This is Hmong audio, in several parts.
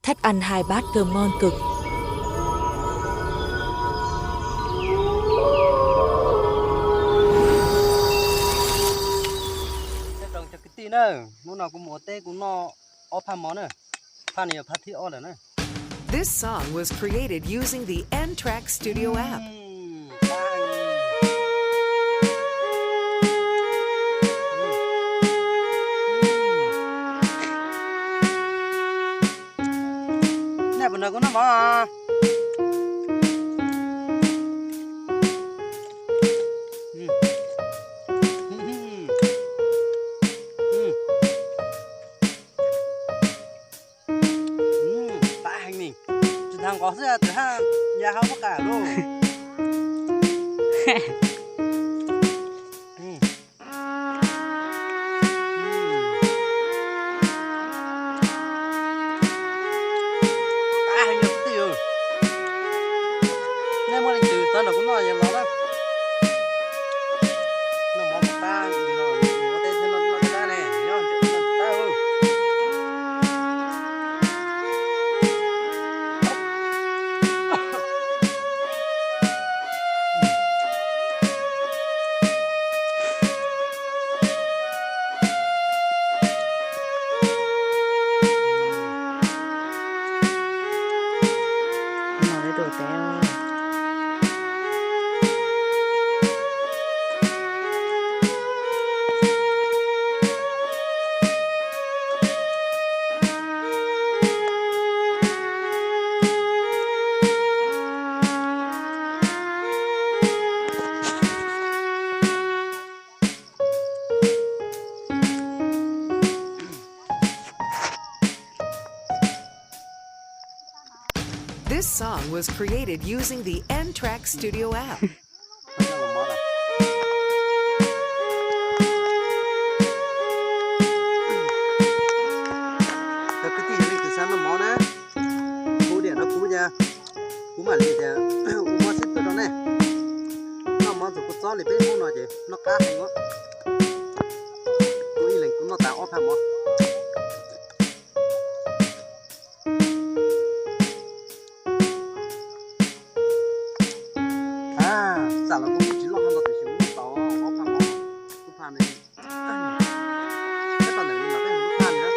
Thích ăn hai bát cơm ngon cực. Nyob zoo cov kwv tij na, hnub no kuv mus ua teb kuv noj ob phaj mov na. Phaj no yog phaj thib ob lawm na. This song was created using the N-Track Studio app. Nej puas nrog kuv noj mov? Qab heev ni, tsis tas nqos xwb tus haj ya hab muab qab lauj. Qab heev yog kwv tij. Nej muaj leej twg txawv nrog kuv noj los na. Noj mov qab li no, ua teb thiab noj qab ne, nyob ntsej muag qab. This song was created using the N-Track Studio app. Cov kwv tij yog leej twg xav noj mov na, hu diam rau kuv, kuv mam li tias ua mov xib tuaj rau nej. Noj mov ntxuav kua txob li peb Hmoob no ces noj qab heev os. Kuv ib leeg kuv noj tas ob phaj mov. Xam los kuv tsis loj hab no tiam sis kuv noj tau ob phaj mov, lub phaj no. Peb tau ntawm no mas peb hu lub phaj no.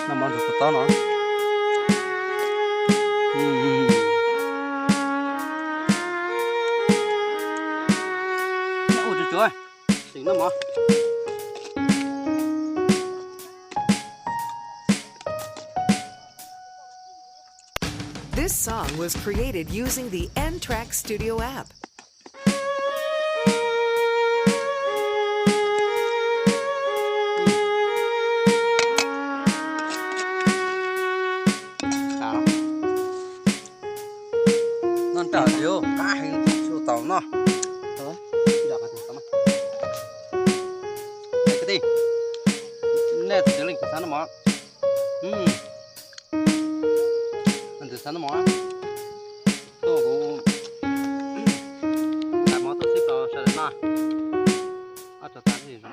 Noj mov ntxuav kua txob no. Ua tsuag tsuag, tseem noj mov. This song was created using the N-Track Studio app. Noj nrawm li qab heev, tsis ua tau noj. Kwv tij, nej twg leej twg xav noj mov? Leej twg xav noj mov? Tuaj kuv thaij mov tuaj xwb rau sawv daws noj. Ob txog tas thiaj zoo.